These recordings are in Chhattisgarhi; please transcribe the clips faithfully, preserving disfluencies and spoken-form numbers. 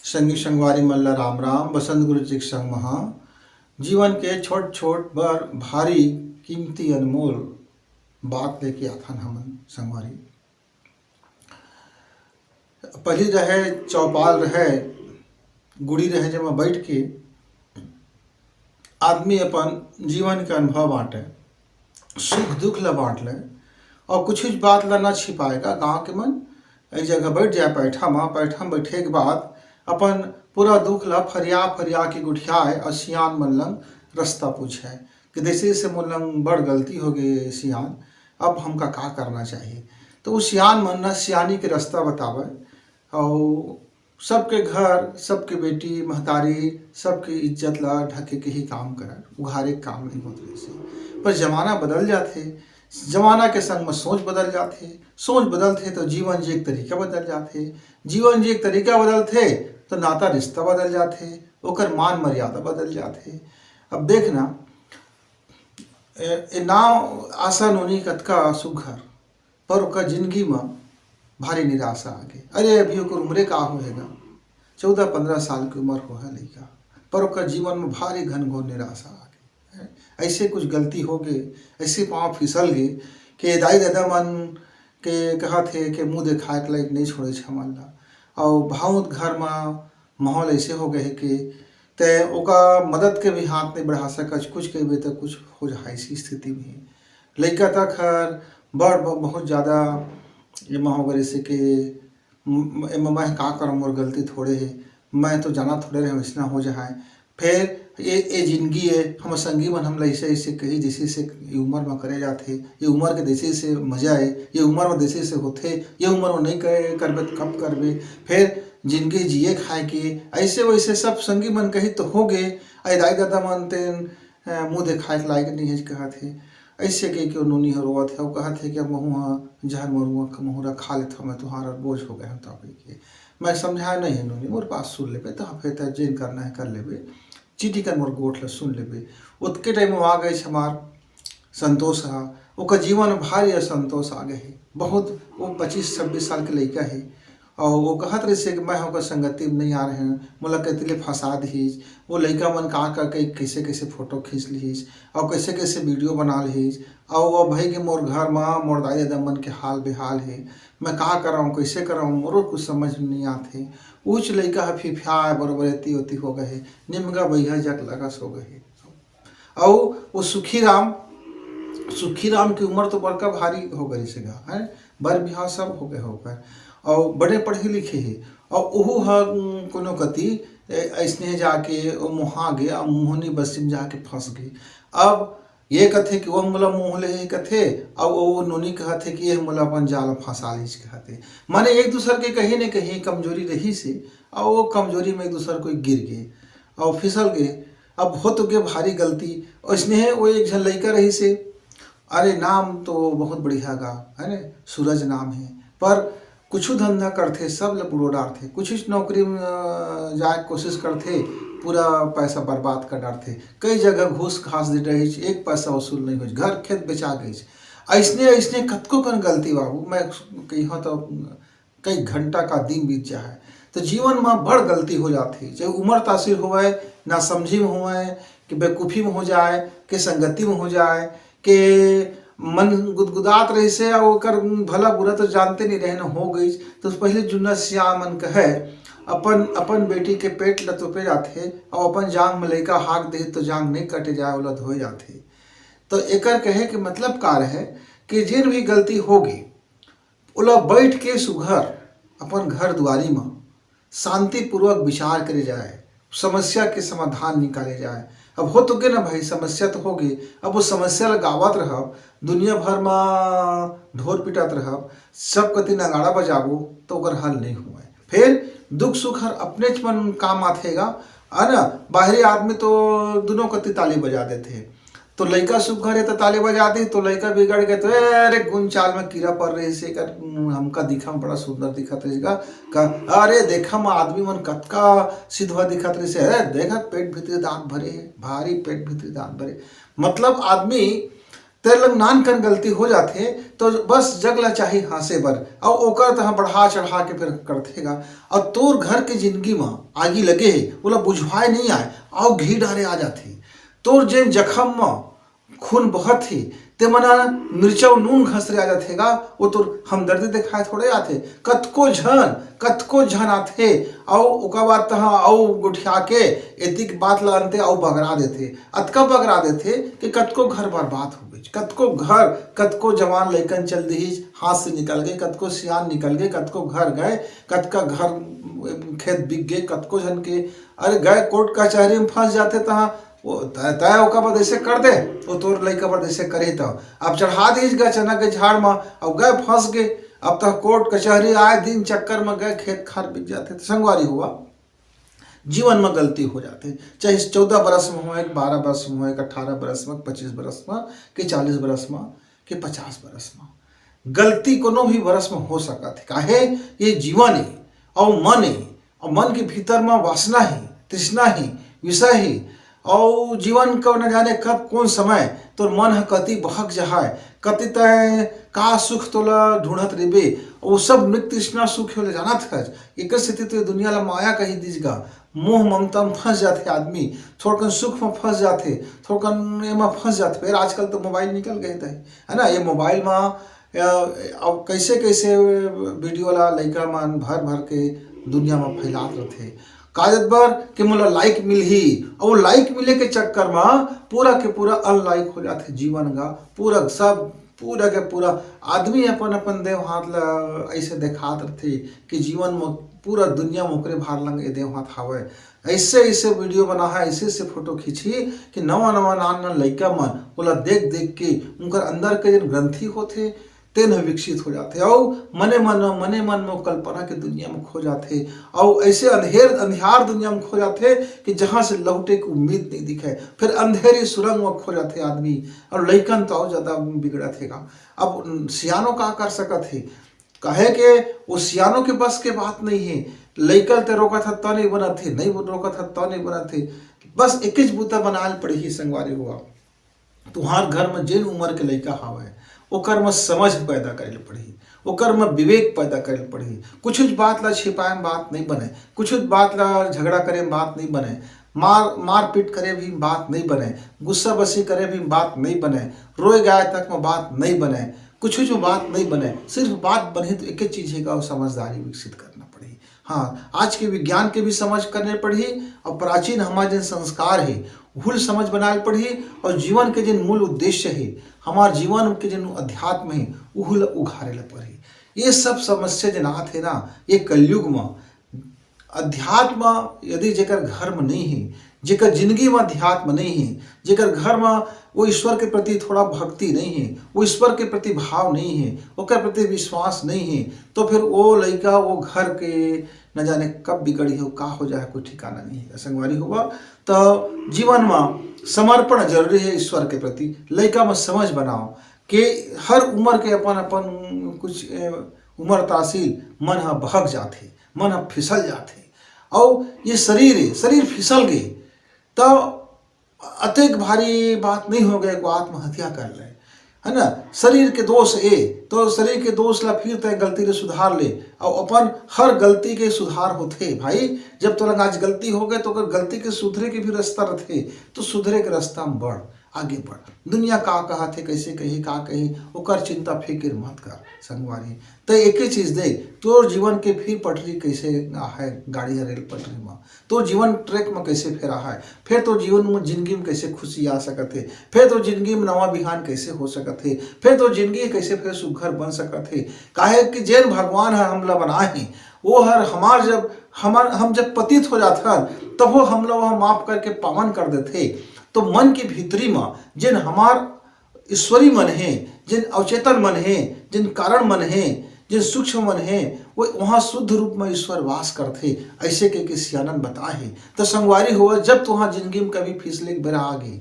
संगी संगवारी मन ला राम राम। बसंत गुरु जी के संग महा जीवन के छोट छोट बर भारी कीमती अनमोल बात लेके आथन हमन संगवारी। पहिली रहे चौपाल, रहे गुड़ी, रहे जेमा बैठ के आदमी अपन जीवन के अनुभव बांटे, सुख दुख ला बांट ले, और कुछ कुछ बात ला ना छिपाए का। गांव के मन एक जगह बैठ जाए पैठा मा, पैठा में बैठे के बाद अपन पूरा दुख ला फरिया फरिया के गुठियाए और सियान मन लंग रास्ता पूछे कि जैसे जैसे मोर लंग बड़ गलती हो गई सियान, अब हमका का करना चाहिए। तो वो सियान मन ना सियानी के रास्ता बतावे और सबके घर, सबके बेटी, महतारी, सबके इज्जत ला ढके के ही काम करन, उघारे के काम नहीं होत रहिसे। पर जमाना बदल जाथे, जमाना के संग म सोच बदल जाथे, सोच बदलथे तो जीवन जिए के तरीका बदल जाथे, जीवन जिए के तरीका बदलथे तो नाता रिश्ता बदल जाथे, ओकर मान मर्यादा बदल जाथे। अब देखना, ए, ए नाव आशा नोनी कतका सुघर, पर ओकर जिंदगी म भारी निराशा आगे। अरे, अभी ओकर उम्रे का होहे गा, चौदह पंद्रह साल के उम्र होहे लइका, पर ओकर जीवन म भारी घनघोर निराशा आगे। ऐसे कुछ गलती हो गे, ऐसे पाँव फिसल गे कि दाई ददा मन के कहत हे कि मुँह देखाए के लायक नहीं छोड़े छ हमन ला। अउ बहुत घर म माहौल ऐसे हो गए हे कि ते ओका मदद के भी हाथ नहीं बढ़ा सकच, कुछ कहिबे त कुछ हो जाए ऐसी स्थिति में। लइका तक हर बड़ ब-, बहुत ज़्यादा एमा हो गए, जैसे कि म-, एमा मैं का करम, मोर गलती थोड़े हे, मैं तो जाना थोड़े रहे वैसना हो जाए। फिर ये, ये जिंदगी है, हम संगी मन हमला ऐसे ऐसे कही, जैसे ऐसे ये उम्र में करे जाथे, ये उम्र के जैसे ऐसे मजा है, ये उम्र में जैसे ऐसे होथे, ये उम्र में नहीं करे, करबे तो कब करबे। फिर जिंदगी जिए खाए के ऐसे वैसे सब संगी मन कही तो हो गए। आई दाई ददा मन तेन अ, मुँह देखाए के लायक नहीं है कहत हे। ऐसे कह के वो नोनी ह रोवत हे, वो कहत हे कि अब महू ह जहर मरुआ के महुरा खा लेत हवं, मैं तुहार बोझ हो गए हवं तो कह के। मैं समझाए नहीं है नोनी, मोर बात सुन लेबे तो फिर तें जेन करना है कर लेबे, चिटिकन मोर गोठ ल सुन लेबे। ओतके टाइम में आ गए हमार संतोष ह, ओकर जीवन में भारी असंतोष आ गए हे। बहुत, वो पच्चीस छब्बीस साल के लइका हे, और वो कहत रहिसे कि मैं ओकर संगति में नहीं आ रहे हूँ, मोला कति ले फंसा दिहिस, वो लइका मन का का कई, कैसे कैसे फोटो खींच लिहिस, और कैसे कैसे वीडियो बना लिहिस, और वो भाई के मोर घर मा मोर दाई ददा मन के हाल बेहाल हे, मैं का कराऊँ, कैसे कराऊँ, मोरो कुछ समझ में नहीं आत हे। उच लइका ह फिफियाए बरोबर एती ओती हो गए हे, निमगा बइहा जक लगस हो गए हे। अउ वो सुखी राम, सुखी राम की उम्र तो बड़का भारी हो गई से गा, है, बर बिहाव सब हो गए होकर, और बड़े पढ़े लिखे हे, और ओहू ह, उम, कोनो कति, ए, ऐसने जाके वो मोहा गे, और मोहनी बस्ती में जाके फंस गए। अब ये कथे कि वो मोला मोह ले हे कथे, और वो नोनी कहत हे कि ये मोला अपन जाल में फंसा लीस कहत हे। माने एक दूसर के कहीं न कहीं कमजोरी रही से, और वो कमजोरी में एक दूसर कोई गिर गए और फिसल गए। अब हो तो गए भारी गलती, और इसने वो एक झन लइका रही से, अरे नाम तो बहुत बढ़िया गा, है ने, सूरज नाम है, पर कुछ धंधा करथे, सब ल बुड़ो डारथे, कुछ नौकरी में, अ, जाए के कोशिश करथे, पूरा पैसा बर्बाद कर डारथे, कई जगह घूस घास दे रही, एक पैसा वसूल नहीं होइस, घर खेत बेचा गइस। ऐसने, ऐसने कतको कन गलती बाबू, मैं कहिहूँ तो कई घंटा का दिन बीत जाए, तो जीवन में बड़ गलती हो जाती है, चाहे उम्र तासीर होवे, नासमझी में होवे, कि बेवकूफ़ी में हो जाए, कि संगति में हो जाए, कि मन गुदगुदात रहिसे, और ओकर भला बुरा तो जानते नहीं रहे न, हो गई। तो पहले जुन्ना सियान मन कहे, अपन, अपन बेटी के पेट ल तोपे जाथे, और अपन जांग में लइका हाक दे तो जांग नहीं कटे जाए, ओला धोए जाथे। तो एकर कहे के मतलब का रहे कि जेन भी गलती होगी, ओला बैठ के सुघर अपन घर दुआरी म शांतिपूर्वक विचार करे जाए, समस्या के समाधान निकाले जाए। अब हो तो गे ना भाई, समस्या तो हो गे, अब वो समस्या ल गावत रहब, दुनिया भर म ढोर पिटात रहब, सब कति नगाड़ा बजाबो तो ओकर हल नहीं हुए। फिर दुख सुख हर अपनेच मन काम आथे गा, है ना? बाहरी आदमी तो दोनों कति ताली बजा देथे। तो लइका सुघर हे तो ताली बजा दी, तो लइका बिगड़ गए तो, "ए, अरे गुन चाल में कीड़ा पड़ रही से, एकर हमका दिखा में बड़ा सुंदर दिखत रही का, का, अरे देखा में आदमी मन कतका सिधवा दिखत रही से, अरे देखा पेट भीतरी दांत भरे हे, भारी पेट भीतरी दांत भरे।" मतलब आदमी तेर लंग नान कन गलती हो जाथे, तो बस जग ला चाही हाँसे बर, अउ ओकर तहाँ बढ़ा चढ़ा के फेर करथे गा। अउ तोर घर के जिंदगी म आगी लगे हे, ओला बुझवाए नइ आए, अउ घी डारे आ जाथे। तोर जेन जखम म खून बहत हे, ते मन ह मिर्चा अउ नून घसरे आ जाथे गा, वो तोर हमदर्दी देखाए थोड़े आथे। कतको झन, कतको झन आथे, अउ ओकर बाद तहाँ अउ गोठिया के एतिक बात ला अंते अउ बगरा देथे, अतका बगरा देथे कि कतको घर बर्बाद हो गइस, कतको घर, कतको जवान लइकन चल दिहिस, हाथ से निकल गए, कतको सियान निकल गए, कतको घर गए, कतका घर, अम, खेत बिक गए, कतको झन के, अरे, गए कोर्ट कचहरी में फंस जाथे तहाँ, वो तय, तय ओकर बाद ऐसे कर दे, वो तोर लइका बाद ऐसे करही त अब चढ़ा दीस गा चना के झाड़ म, अब गए फंस गए, अब तक कोर्ट कचहरी आए दिन चक्कर म गए खेत खार बिक जाथे। तो संगवारी हुआ, जीवन म गलती हो जाथे, चाहे चौदह बरस म होए, बारह बरस म होए, अठारह बरस म, पच्चीस बरस म, के चालीस बरस म, के पचास बरस म। गलती कोनो भी बरस म हो सकत हे, काहे ये जीवन हे, अउ मन हे, अउ मन के भीतर म वासना हे, तृष्णा हे, विषय हे, अउ जीवन का न जाने कब कोन समय तोर मन ह कति बहक जहाय, कति तय का सुख तोला ढूंढत रहिबे, वो सब मृग तृष्णा सुख हे, ओला जानत हस। एकर सेती तो ये दुनिया ला माया कही दीस गा। मोह ममता म फंस जाथे आदमी, थोड़कन सुख म फंस जाथे, थोड़कन एमा फंस जाथे। फेर आजकल तो मोबाइल निकल गए हे, है ना? ये मोबाइल म, अ, अब कैसे कैसे वीडियो ला लइका मन भर भर के दुनिया म फैलात रथे। काजत बर कि मोला लाइक मिलही, अउ लाइक मिले के चक्कर म पूरा के पूरा अनलाइक हो जाथे जीवन गा। पूरा सब, पूरा के पूरा आदमी अपन अपन देव हाथ ला ऐसे देखात रथे कि जीवन म पूरा दुनिया म ओकरे भार लंग ए देव हाथ हावय। ऐसे ऐसे वीडियो बनाहा, ऐसे ऐसे फोटो खींची कि नवा नवा नान नान लइका मन ओला देख देख के उनकर अंदर के जेन ग्रंथि होथे, तेन ह विकसित हो जाथे। अउ मने मन म, मने मन म कल्पना के दुनिया म खो जाथे। अउ ऐसे अंधेर, अंधियार दुनिया म खो जाथे कि जहाँ से लहुटे के उम्मीद नहीं दिखे। फिर अंधेरी सुरंग म खो जाथे आदमी। अउ लइकन तो अउ ज्यादा बिगड़त हे गा। अब सियानो का कर सकत हे? काहे के वो सियानो के बस के बात नहीं हे। लइकन ते रोकत ह त नहीं बनत हे, नहीं रोकत ह त नहीं बनत हे। बस एकेच बूता बनाल पड़ही संगवारी हुआ। तुहार घर म जेन उमर के लइका हावय, ओकर म समझ पैदा करे ल पड़ही, ओकर म विवेक पैदा करे ल पड़ही। कुछुच बात ला छिपाए म बात नइ बनय, कुछुच बात ला झगड़ा करे म बात नइ बनय, मार, मारपीट करे भी बात नइ बनय, गुस्सा बसी करे भी बात नइ बनय, रोए गाए तक म बात नइ बनय, कुछुच म बात नइ बनय। सिर्फ बात बनही तो एके चीज हे का, वो समझदारी विकसित करना पड़ही। हाँ, आज के विज्ञान के भी समझ करने पड़ही अउ प्राचीन हमार जेन संस्कार हे, उहू ल समझ बनाए ल पड़ही अउ जीवन के जेन मूल उद्देश्य हे, हमार जीवन के जेन अध्यात्म हे, उहू ल उघारे ल पड़ही। ये सब समस्या जेन आत हे ना, ये कलयुग म अध्यात्म यदि जेकर घर म नहीं हे, जेकर जिंदगी म अध्यात्म नहीं हे, जेकर घर म वो ईश्वर के प्रति थोड़ा भक्ति नहीं हे, वो ईश्वर के प्रति भाव नहीं हे, ओकर प्रति विश्वास नहीं हे, तो फिर वो लइका, वो घर के न जाने कब बिगड़ही हो, का हो जाए, कोई ठिकाना नहीं हे। संगवारी हुआ, तो जीवन म समर्पण जरूरी हे ईश्वर के प्रति। लइका म समझ बनाओ कि हर उम्र के अपन अपन कुछ, ए, उम्र तासील मन ह बहक जाथे, मन ह फिसल जाथे। अउ ये शरीर हे, शरीर फिसल गे, त अतेक भारी बात नहीं हो गए, को आत्महत्या कर ले, है ना? शरीर के दोष ए, तो शरीर के दोष ला फिर तय गलती ले सुधार ले, अउ अपन हर गलती के सुधार होथे भाई। जब तोला आज गलती हो गए, तो ओकर गलती के सुधरे के भी रास्ता रथे, तो सुधरे के रास्ता में बढ़, आगे बढ़। दुनिया का कहत हे, कैसे कही, का कही, ओकर चिंता फिकिर मत कर संगवारी। त एके चीज दे, तोर जीवन के फिर पटरी कैसे आहे, गाड़ी ह रेल पटरी म, तोर जीवन ट्रैक म कैसे फेर आहे, फेर तोर जीवन म, जिंदगी म कैसे खुशी आ सकत हे, फेर तोर जिंदगी म नवा बिहान कैसे हो सकत हे, फेर तोर जिंदगी कैसे फेर सुघर बन सकत हे। काहे कि जेन भगवान ह हमला बनाए हे, वो हर हमार जब, हमार, हम जब पतित हो जाथन, तब वो हमला वह माफ करके पावन कर देथे। तो मन के भीतरी म जेन हमार ईश्वरी मन हे, जेन अवचेतन मन हे, जेन कारण मन हे, जेन सूक्ष्म मन हे, वो वहाँ शुद्ध रूप में ईश्वर वास करथे, ऐसे कह के सियानन बताए हे। तो संगवारी हो, जब तुहार जिंदगी में कभी फिसले के बेरा आ गे,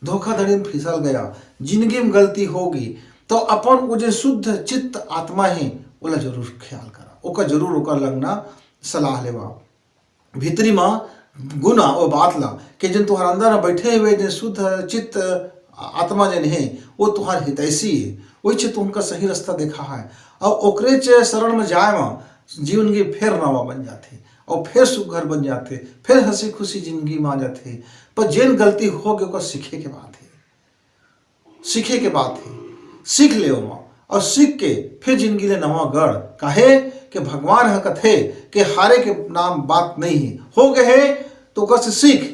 धोखाधड़ी में फिसल गया, जिंदगी में गलती हो गे, तो अपन वो जे शुद्ध चित्त आत्मा हे, ओला जरूर ख्याल करा, ओकर जरूर, ओकर लगना सलाह लेवा। भीतरी म गुना ओ बात ला, कि जेन तुहर अंदर म बैठे हुए जेन शुद्ध चित्त आत्मा जेन हे, वो तुहार हितैषी हे, वही च तुमका सही रास्ता देखा है। और ओकरे च शरण में जाए में जीवन के फेर नवा बन जाथे, और फेर सुघर बन जाथे, फेर हंसी खुशी जिंदगी में आ जाथे। पर जेन गलती हो गए, ओकर सीखे के बात है, सीखे के बात है, सीख ले ओमा, और सीख के फिर जिंदगी ले नवा गढ़। काहे कि भगवान ह कथे कि हारे के नाम बात नहीं है, हो गए है तो ओकर से सीख,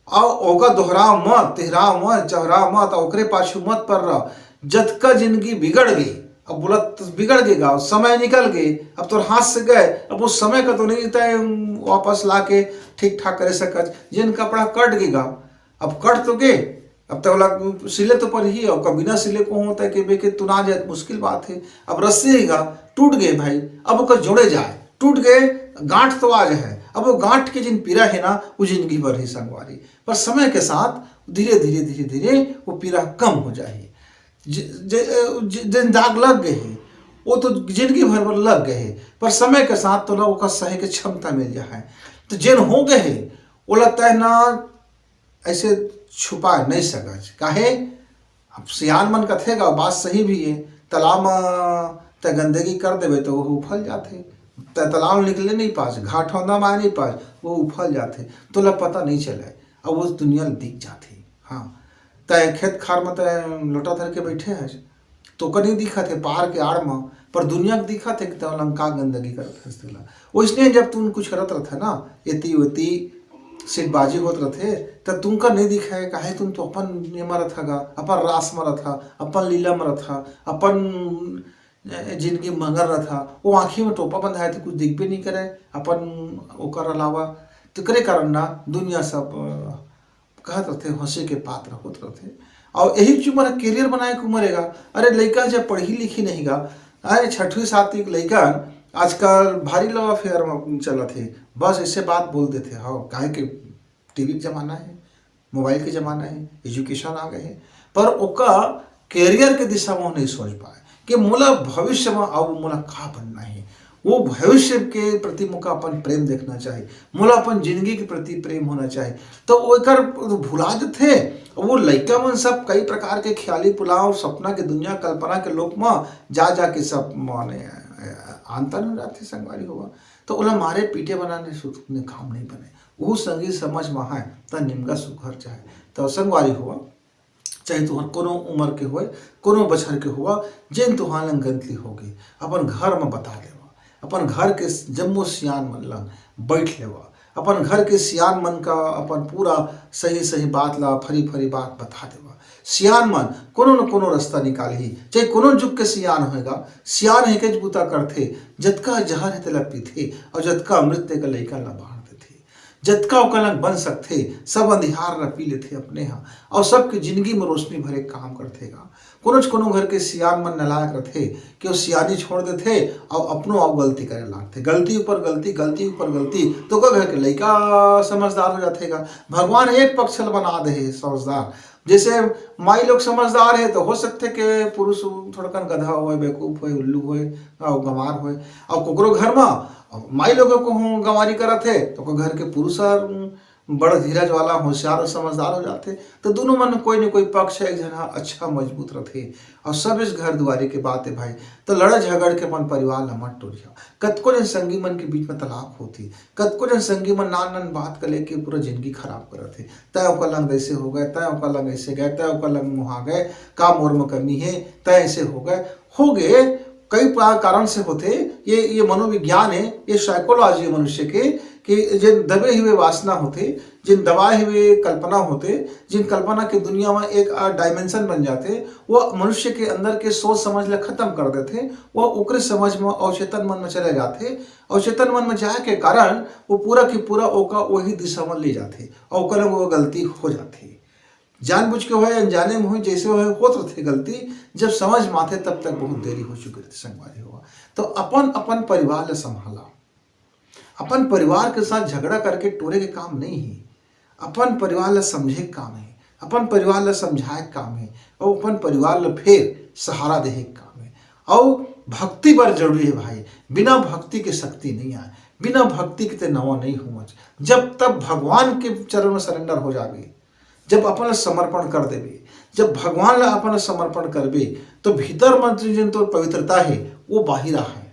और ओकर दोहराव मत, तिहराव मत, चहराव मत, और ओकरे पाछू मत पर रह। जतका जिंदगी बिगड़ गई, अब बोला तो बिगड़ गई गा, समय निकल गए, अब तोर हाथ से गए, अब उस समय का तो नहीं तय वापस ला के ठीक ठाक करे सकत। जेन कपड़ा कट गई गा, अब कट तो गए, अब तो ओला सिले तो पर ही, और बिना सिले को होता है कि बेके तुना जाए, मुश्किल बात है। अब रस्सी ही गा, टूट गए भाई, अब ओकर जोड़े जाए, टूट गए, गांठ तो आज है, अब वो गांठ के जिन पीरा है ना, वो जिंदगी भर ही संगवारी। पर समय के साथ धीरे धीरे धीरे धीरे वो पीरा कम हो जाए। ज-, ज-, ज-, जिन दाग लग गए हैं, वो तो जिंदगी भर भर लग गए हैं, पर समय के साथ तोला ओकर सहे के क्षमता मिल जाए। तो जेन हो गए है, ओला तय ना ऐसे छुपा नहीं सकच। काहे? अब सियान मन कथे गा, बात सही भी है, तालाब में तय गंदगी कर देवे तो वो उफल जाथे, तय तालाब में निकले नहीं पास, घाट होंदा में आए नहीं पास, वो उफल जाथे, तोला पता नहीं चले, अब वो दुनिया ल दिख जाथे। हाँ, तय खेत खार में तय लोटा धर के बैठे है, तो ओकर नहीं दिखत है पार के आड़ में, पर दुनिया के दिखत है कि तय लंका गंदगी करत है तेला। वैसने जब तू कुछ करत रहत है ना, एती ओती सिटबाजी होत रहथे, त तुमका नहीं दिखाए, काहे तुम तो अपन ये मरत हगा, अपन रास मरत हा, अपन लीला मरत हा, अपन, ए, जिंदगी मंगर रहत हा। वो आँखी में टोपा बंधाए थे, कुछ दिखबे नहीं करे अपन ओकर अलावा। तो करे कारण ना दुनिया सब, अ, कहत रहथे, हंसे के पात्र होत रहथे। और यही चीज मन कैरियर बनाए के उम्र हेगा। अरे लइका जब पढ़ी लिखी नहीं गा, अरे छठवीं सातवीं के लइका आजकल भारी लव अफेयर में चलत हे, बस ऐसे बात बोल देथे। हाँ, काहे के टीवी के जमाना है, मोबाइल के जमाना है, एजुकेशन आ गए है, पर ओका कैरियर के दिशा में नहीं सोच पाए कि मोला भविष्य में अब मोला का बनना है। वो भविष्य के प्रति मोका अपन प्रेम देखना चाहिए, मोला अपन जिंदगी के प्रति प्रेम होना चाहिए। तो वो एकर भुला देथे। वो लइका मन सब कई प्रकार के ख्याली पुलाव, सपना के दुनिया, कल्पना के लोक में जा जा के सब माने, अ, अंतन हो जाथे संगवारी होवा। तो ओला मारे पीटे बनाने से उतने काम नहीं बने। वो संगी समझ में आए त निमगा सुघर जाए। तो संगवारी होवा, चाहे तुहर कोनो उम्र के होए, कोनो बछर के होवा, जेन तुहार लंग गलती होगे, अपन घर में बता देवा। अपन घर के जम्मो सियान मन लंग बैठ लेवा। अपन घर के सियान मन का अपन पूरा सही सही बात ला, फरी फरी बात बता देवा। सियान मन कोनो न कोनो रास्ता निकालही, चाहे कोनो जुग के सियान होएगा, सियान एकेच बूता करथे, जतका जहर है तेला पीथे और जतका अमृत तेकर लइका ला बांट देथे। जतका ओकर लंग बन सकथे, सब अंधियार ला पी लेथे अपने हा, और सबके जिंदगी में रोशनी भरे काम करथे गा। कोनोच कोनो घर के सियान मन नालायक रथे कि वो सियानी छोड़ देथे और अपनो आप गलती करे लागथे, गलती ऊपर गलती, गलती ऊपर गलती, तो ओकर घर के लइका समझदार हो जाथे गा। भगवान एक पक्ष ल बना दे हे समझदार। जैसे माई लोग समझदार है तो हो सकथे कि पुरुष थोड़कन गधा होए, बेवकूफ होए, उल्लू होए, और गंवार होए, और कोकरो घर में माई लोग को हूँ गंवारी करत है तो ओकर घर के पुरुष हर बड़ धीरज वाला, होशियार और समझदार हो जाथे। तो दोनों मन कोई न कोई पक्ष एक झन ह अच्छा मजबूत रथे। और सब इस घर दुआरी के बात है भाई, तो लड़े झगड़ के अपन परिवार ला मत टोरिया। कतको जन संगी मन के बीच में तलाक होती, कतको जन संगी मन नान नान बात कर लेके पूरा जिंदगी खराब करत हे। तय ओकर लंग ऐसे हो गए, तय ओकर लंग ऐसे गए, तय ओकर लंग मुहा गए, का मोर में कमी है, तय ऐसे हो गए, हो गए। कई प्रा-, कारण से होथे। ये ये मनोविज्ञान है, ये साइकोलॉजी है मनुष्य के, कि जिन दबे हुए वासना होथे, जिन दबाए हुए कल्पना होथे, जिन कल्पना के दुनिया में एक डायमेंशन बन जाथे, वो मनुष्य के अंदर के सोच समझ ला खत्म कर देथे। वो ओकरे समझ में अवचेतन मन में चले जाथे। अवचेतन मन में जाए के कारण वो पूरा की पूरा ओका वही दिशा में ले जाथे और ओकर वो गलती हो जाथे। जानबूझ के होए, अनजाने में होए, जैसे होए, होत रथे गलती। जब समझ में आथे तब तक बहुत देरी हो चुकी रहती संगवारी हो। तो अपन अपन परिवार ला संभाला। अपन परिवार के साथ झगड़ा करके टोरे के काम नहीं है। अपन परिवार ला समझे के काम है, अपन परिवार ला समझाए के काम है, और अपन परिवार ला फेर सहारा देहे के काम है। और भक्ति बर जरूरी है भाई, बिना भक्ति के शक्ति नहीं आए, बिना भक्ति के ते नवा नहीं हुआ। जब तब भगवान के चरण में सरेंडर हो जाबे, जब अपन ला समर्पण कर देबे, जब भगवान ला अपन समर्पण करबे, तो भीतर म जेन तोर पवित्रता हे, वो बाहिर आए।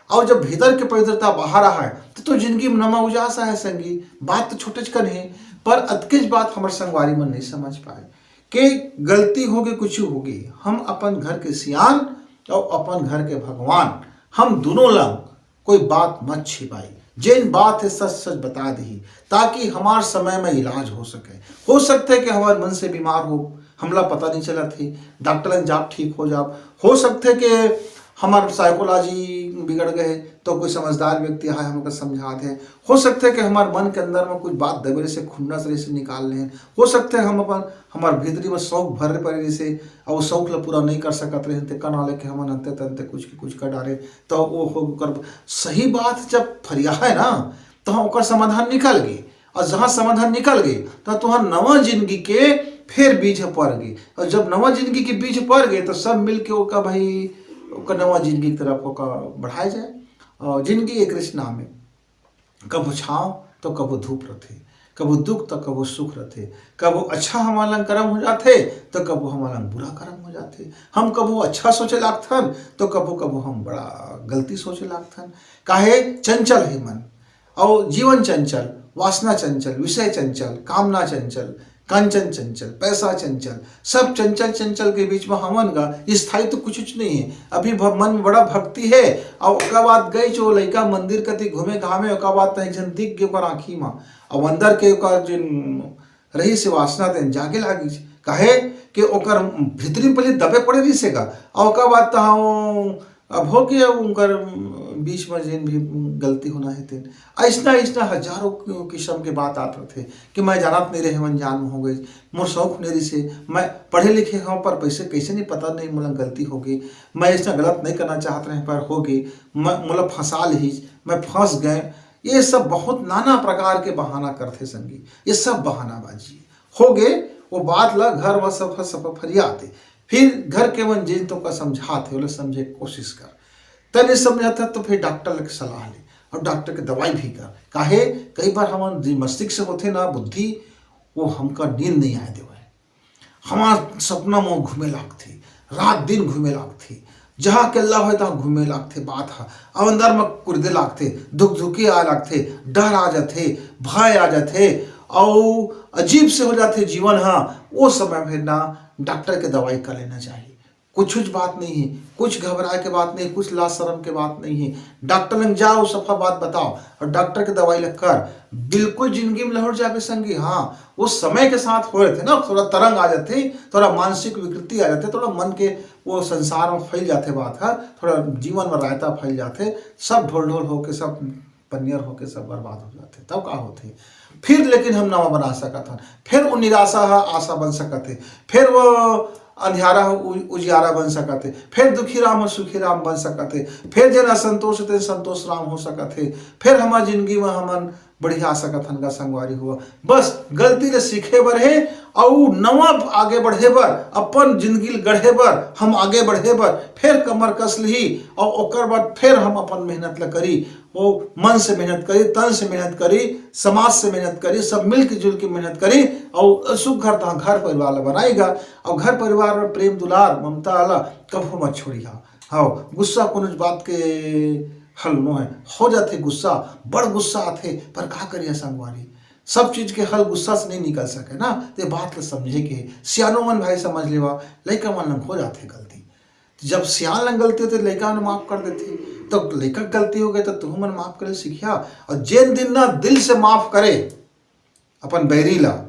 अउ जब भीतर के पवित्रता बाहर आए, तो तोर जिंदगी म नवा उजास आए संगी। बात तो छोटेच कन हे, पर अतकेच बात हमर संगवारी मन नहीं समझ पाए। के गलती होगे, कुछ होगे, हम अपन घर के सियान अउ अपन घर के भगवान, हम दोनों ला कोई बात मत छिपाई। जेन बात हे, सच सच बता दही, ताकि हमार समय में इलाज हो सके। हो सकथे कि हमार मन से बीमार हो, हमला पता नहीं चलत हे, डॉक्टर लंग जाब, ठीक हो जाब। हो सकथे कि हमार साइकोलॉजी बिगड़ गए, तो कोई समझदार व्यक्ति आए, हमका समझा दे। हो सकथे कि हमार मन के अंदर में कुछ बात दबे से, खुन्नस रहे से निकाल लें। हो सकथे हम अपन, हमार भीतरी में शौक भर पड़े रहे से, अउ शौक ला पूरा नहीं कर सकत रहे, ते कना लेके हमन अंते तंते कुछ के कुछ कर डारे। तो वो हो ओकर सही बात जब फरिया है ना, तो ओकर समाधान निकल गे। अउ जहाँ समाधान निकल गे, तो तुहार नवा जिंदगी के फेर बीज ह पर गे। अउ जब नवा जिंदगी के बीज पर गे, तो सब मिल के ओका भाई, ओकर नवा जिंदगी की तरफ ओका बढ़ाए जाए। अउ जिंदगी एक रिश्ता में कभू छाँव तो कभू धूप रथे, कभू दुख तो कभू सुख रथे, कभू अच्छा हमर लंग करम हो जाथे तो कभू हमर लंग बुरा करम हो जाथे। हम कभू अच्छा सोचे लागथन तो कभू कभू हम बड़ा गलती सोचे लागथन। काहे? चंचल हे मन, अउ जीवन चंचल, वासना चंचल, विषय चंचल, कामना चंचल, कंचन चंचल, पैसा चंचल, सब चंचल चंचल के बीच में हमन का स्थायी तो कुछ कुछ नहीं है। अभी भ-, मन में बड़ा भक्ति है, अउ ओकर बाद गई जो लइका मंदिर कति घूमे घामे, ओकर बाद तनिक झन दिख गे ओकर आँखी में, अब अंदर के ओकर जिन रही से वासना तेन जागे लागिस। काहे कि ओकर भीतरी में पहले दबे पड़े रही से का, अउ ओकर बाद तहाँ अब हो गया उनकर बीच में जिन भी गलती होना है तेन। ऐसना, ऐसना हजारों किस्म के बात आत रहथे कि मैं जानत नहीं रहे, मन जान में हो गई, मोर शौक नहीं रही से, मैं पढ़े लिखे हूँ पर पैसे कैसे नहीं पता नहीं, मोला गलती हो गई, मैं ऐसा गलत नहीं करना चाहत रहे पर हो गई, मैं, मोला फंसा लीस, मैं फंस गए। ये सब बहुत नाना प्रकार के बहाना करथे संगी, ये सब बहानाबाजी हो गे। वो बात ला घर व सब, सब फरियाते, फिर घर के मन जेन तो का समझात हे, ओला समझे के कोशिश कर। तै नहीं समझत हे तो फिर डॉक्टर लग सलाह ले, अउ डॉक्टर के दवाई भी कर। काहे? कई बार हमन जी मस्तिष्क से होथे ना बुद्धि, वो हमका नींद नहीं आए देवे। हमार सपना में घूमे लागथे, रात दिन घूमे लागथे, जहाँ अकेल्ला होय तहाँ घूमे लागथे। बात ह अउ अंदर में कुरदे लागथे, धुकधुकी आए लागथे, डर आ जाथे, भय आ जाथे, अउ अजीब से हो जाथे जीवन ह। वो समय में ना डॉक्टर के दवाई कर लेना चाहिए। कुछ कुछ बात नहीं है, कुछ घबराए के बात नहीं, कुछ लाज शरम के बात नहीं है। डॉक्टर लंग जाओ, सफा बात बताओ अउ डॉक्टर के दवाई ल कर, बिल्कुल जिंदगी में लहुट जाबे संगी। हाँ, वो समय के साथ हो रहे थे ना, थोड़ा तरंग आ जाथे, थोड़ा मानसिक विकृति आ जाथे, थोड़ा मन के वो संसार में फैल जाथे बात ह, थोड़ा जीवन में रायता फैल जाथे, सब ढोल ढोल होके, सब पनियर होके सब बर्बाद हो जाथे। तब का होथे? फिर लेकिन हम नवा बना सकत हन, फिर वो निराशा ह आशा बन सकत हे, फिर वो अंधियारा ह उ-, उजियारा बन सकत हे, फिर दुखी राम ह सुखी राम बन सकत हे, फिर जेन असंतोष हे तेन संतोष राम हो सकत हे, फिर हमार जिंदगी में हमन बढ़िया आ सकत हन गा संगवारी हो। बस गलती ले सीखे बर हे, अउ नवा आगे बढ़े बर, अपन जिंदगी ल गढ़े बर, हम आगे बढ़े बर फिर कमर कस लिही, अउ ओकर बाद फिर हम अपन मेहनत ल करी। वो मन से मेहनत करी, तन से मेहनत करी, समाज से मेहनत करी, सब मिल के जुल के मेहनत करी, अउ सुघर तहाँ घर परिवार ल बनाई गा, अउ घर परिवार में प्रेम दुलार ममता ला कभू मत छोड़िहा। हाँ, गुस्सा कोनो बात के हल नो है। हो जाथे गुस्सा, बड़ गुस्सा आथे, पर का करिया संगवारी, सब चीज के हल गुस्सा से नहीं निकल सके ना। ते बात ल समझे के, सियानो मन भाई समझ लेवा, लइका मन लंग हो जाथे गलती। जब सियान लंग गलती होथे, लइका मन माफ कर देथे, तो लइका के गलती हो गए तो तुहू मन माफ करे सीखिया। अउ जेन दिन ना दिल से माफ करे अपन बैरी ला,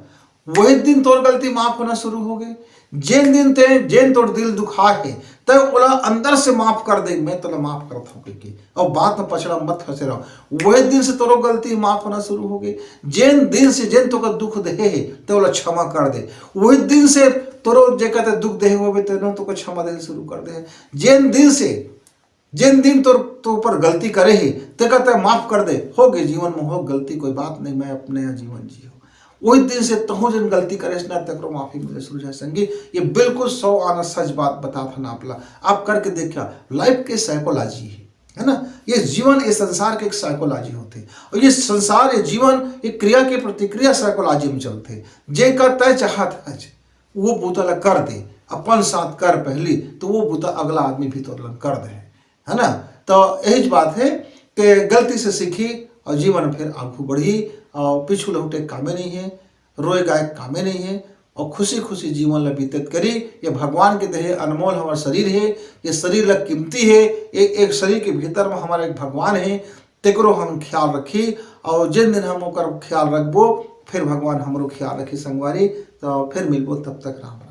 वही दिन तोर गलती माफ होना शुरू हो गए। जेन दिन ते, जेन तोर दिल दुखा हे, ते ओला अंदर से माफ कर दे, मैं तोला माफ करत हूँ कहिके, अउ बात में पछड़ा मत फंसे रहो। वही दिन से तोरो गलती माफ होना शुरू हो गए। जेन दिन से जेन तोका दुख देहे हे, ते ओला क्षमा कर दे। वही दिन से तोरो जेकर ते दुख देहे होबे, तेनो तोका क्षमा देना शुरू कर दे। जेन दिन से जेन दिन तोर, तोर ऊपर गलती करे हे, तेकर ते माफ कर दे। हो गए जीवन में हो गलती, कोई बात नहीं, मैं अपने यहाँ जीवन जियो। वही दिन से तहूँ जेन गलती करे ना, तेकरो माफी मिले शुरू जाए संगी। ये बिल्कुल सौ आना सच बात बतात हन आप ला। आप करके देखिया, लाइफ के साइकोलॉजी है, है ना? ये जीवन, ये संसार के एक साइकोलॉजी होथे। अउ ये संसार, ये जीवन, ये क्रिया के प्रतिक्रिया साइकोलॉजी में चलथे। जेकर तय चाहत हच, वो बूता ला कर दे, अपन साथ कर पहली, तो वो बूता अगला आदमी भी तोर ला कर दे, है ना? तो यही बात है कि गलती से सीखी और जीवन फिर आगू बढ़ी। और पीछू लहुटे कामे नहीं है, रोए गाए कामे नहीं है, और खुशी खुशी जीवन ला बीतत करी। ये भगवान के देहे अनमोल हमार शरीर है, ये शरीर ला कीमती है। एक एक शरीर के भीतर में हमारा एक भगवान है, तेकरो हम ख्याल रखी। और जिन दिन हम ओकर ख्याल रखबो, फिर भगवान हमरो ख्याल रखी संगवारी। तो फिर मिलबो, तब तक राम।